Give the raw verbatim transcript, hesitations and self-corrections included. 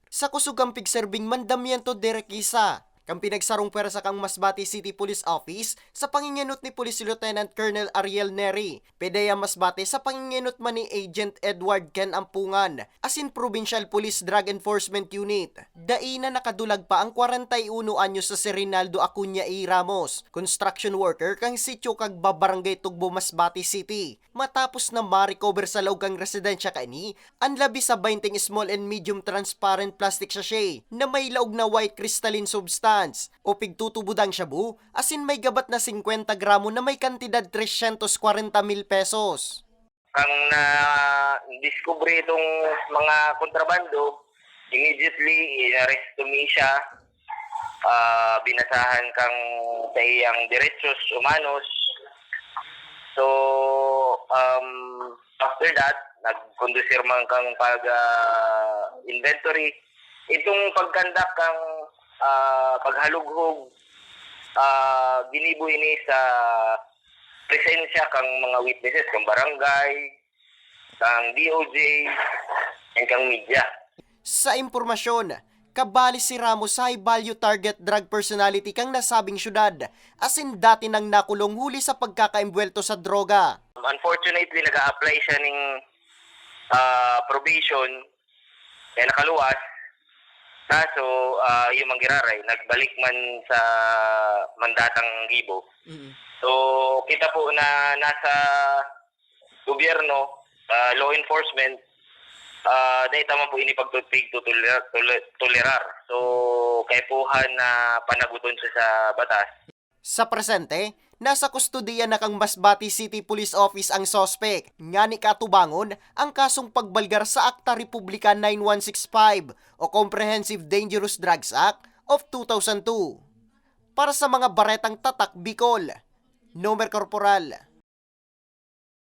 Sa kusog kan pigserbing mandamiento de requisa kan pinagsarong pwersa kan Masbate City Police Office sa pangingenot ni Police Lieutenant Colonel Ariel Neri, pwede ang Masbate sa pangingenot man ni Agent Edward Ken Ampungan asin Provincial Police Drug Enforcement Unit. Dai na nakadulag pa ang kwarenta y uno anyos na si Reynaldo Acuña A. Ramos, construction worker kan sitio Cagba, Barangay Tugbo, Masbate City. Matapos na ma-recover sa laog kan residensya kaini an labi sa baynte small and medium transparent plastic sachet na may laog na white crystalline substance o pigtutubod ang shabu, asin may gabat na singkwenta gramo na may kantidad tresyentos kwarenta mil pesos. Kang na-discover itong mga kontrabando, immediately inaresto mi siya, ah, binasahan kang sa iyang derechos humanos. So, um, after that, nag-conducir man kang pag, ah, inventory. Itong pag-conduct kang, ah, paghalughog, ah, ginibo ini sa presensya kang mga witnesses, kang barangay, kang D O J, and kang media. Sa impormasyon, kabali si Ramos sa high value target drug personality kan nasabing syudad, asin dati nang nakulong huli sa pagkakaembwelto sa droga. Unfortunately, nag-a-apply siya ning, ah, probation, kaya nakaluwas. Kaso, ah, yung manggiraray, nagbalik man sa mandatang gibo. Mm. So, kita po na nasa gobyerno, ah, law enforcement, ah, dahil tama po ini pagtutpig, tutuler-, tuler-, tolerar. So, kaipuhan na panaguton siya sa batas. Sa presente, nasa kustodiya na kan Masbate City Police Office ang suspek, ngani kaatubangon ang kasong pagbalgar sa Akta Republika nine one six five o Comprehensive Dangerous Drugs Act of two thousand two. Para sa mga baretang Tatak Bicol, Nomer Corporal.